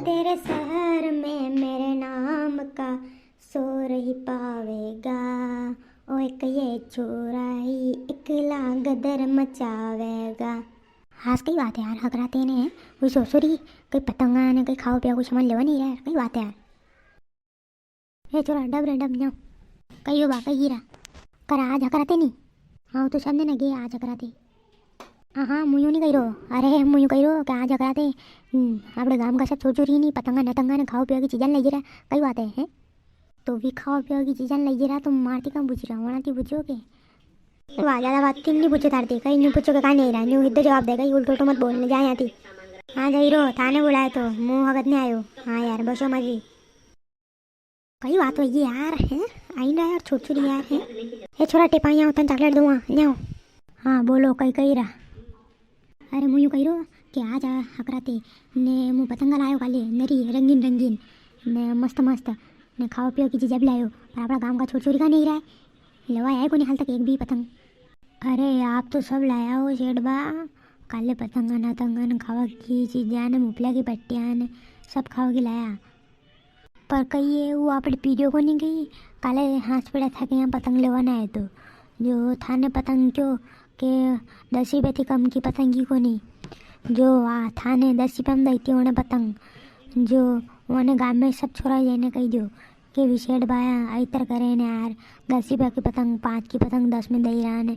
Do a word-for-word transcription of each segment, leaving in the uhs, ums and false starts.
तेरे शहर में मेरे नाम का शोर ही पावेगा। ओ एक ये छोरा ही एकला गदर मचावेगा। हास कई बात है यार, हकराते ने वो सोसुरी कई पतंगा ने कई खावा पीवा को सामान लेवा नी यार, कई बात है यार। ए छोरा, डब रे डब, न्याव। कई हो बा, कई गिरा? कर आज हकराते नी? हाँ, तो सबने ने गे आज हकराते। हाँ, हाँ, मूं यूं नी कई रो। अरे, मूं यूं कई रो कि आज हकराते, हम्म, आपणे गाम का सब छोर छोरी नी पतंगा नतंगा ने खावा पीवा की चीजां लई जई रा। कई बात है, हैं? तो वी खावा पीवा की चीजां लई जई रा, तो मारती कां पूछी रा, वणाती पूछो के? वाह, ज्यादा बात ती नी पूछो थारती, कई नी पूछो के कां नी आई रा, यूं हिद्दो जवाब दे, कई उल्टो उल्टो मत बोल, जा यां ती। हाँ, जई रो, थाने बुलायो तो, मूं हगत नी आयो। हाँ यार, बसो मजी। कई बात होई यार, हैं? आई ना यार, छोर छोरी यार, हैं? ए छोरा, टेपा, यां तने चॉकलेट दूंगा, न्याव। हाँ, बोलो, कई कई रा? अरे, मूं यूं कई रो कि आज आ हकराते ने मूं पतंगा लायो काले, नरी रंगीन रंगीन, ने मस्त मस्त, ने खावा पीवा की चीजां भी लायो, पर आपणा गाम का छोर छोरी कां नी आई रा, लेवा आया कोनी हाल तक एक भी पतंग। अरे, आप तो सब लाया हो सेठ बा, काले पतंगा नतंगा ने खावा की चीजां ने मुफला की पट्टियां ने सब खावा की लाया। पर कई है, वो आपणे पीरियो कोनी कई, काले हांज पड़े थाके यां पतंग लेवा ने आयो तो, जो थाने पतंग क्यो के दस रुपया ती कम की पतंग ही कोनी, जो आ थाने दस रुपया में दई दी वणे पतंग, जो वणे गाम में सब छोरा जई ने कई दियो के वी सेठ बा अई तर करे ने यार, दस रुपया की पतंग, पाँच की पतंग दस में दई रा ने,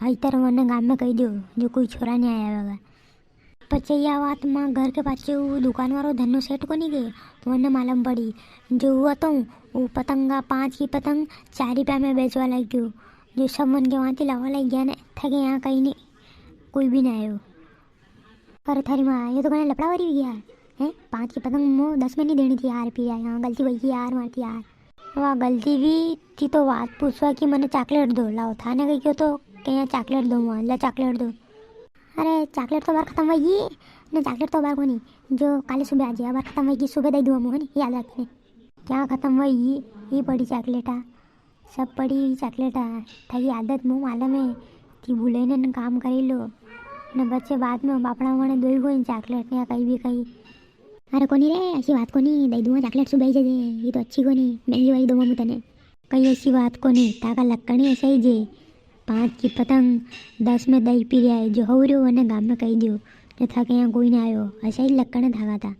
अई तर वणे गाम में कई दियो, जो कोई छोरा नी आया वेगा। पछे या बात मां घर के पाछे वो दुकान वारो धन्नो सेठ कोनी के, वणे मालूम पड़ी। जो हुआ तो वो पतंगा, पाँच की पतंग चार रुपया में बेचवा लाग गयो। जो सब वणके वां ती लावा लाग गया ने, थाके यां कई नी, कोई भी नी आयो। पर थारी माँ, ये तो घणा लफड़ा वारी हुई गया है। पाँच की पतंग मो दस में नी देणी थी यार, पीरिया, यां गलती वई गी यार, मारती यार। वा गलती वी थी तो बात पूछवा की मने चॉकलेट दो, लाओ, थाने कई क्यो तो के यां चॉकलेट दो, वां ला चॉकलेट दो। अरे, चॉकलेट तो अबार खत्म वई गी, ने चॉकलेट तो अबार कोनी, जो काले सुबह आ जाए, अबार खत्म वई गी, सुबह दई दूंगा मूं, है नी, याद रखने। क्या खत्म वई गी? ये पड़ी चॉकलेटा, सब पड़ी चॉकलेटा। थाकी आदत मूं मालूम है, थी भूले ने, ने काम करी लो, ने बच्चे बाद में बापड़ा वणे दोई कोनी चॉकलेट ने कई भी कई। अरे कोनी रे, ऐसी बात कोनी, दई दूंगा चॉकलेट, सुबह ही दे दे, ये तो अच्छी कोनी, महंगी वाली दूंगा मूं तने। कई ऐसी बात कोनी, थाका लक्कण ही ऐसा ही जे। पाँच की पतंग दस में दई पीरिया है, जो हो रियो वणे गाम में कई दियो, जो थाके यां कोई नी आयो, ऐसा ही लक्कण है थाका ता।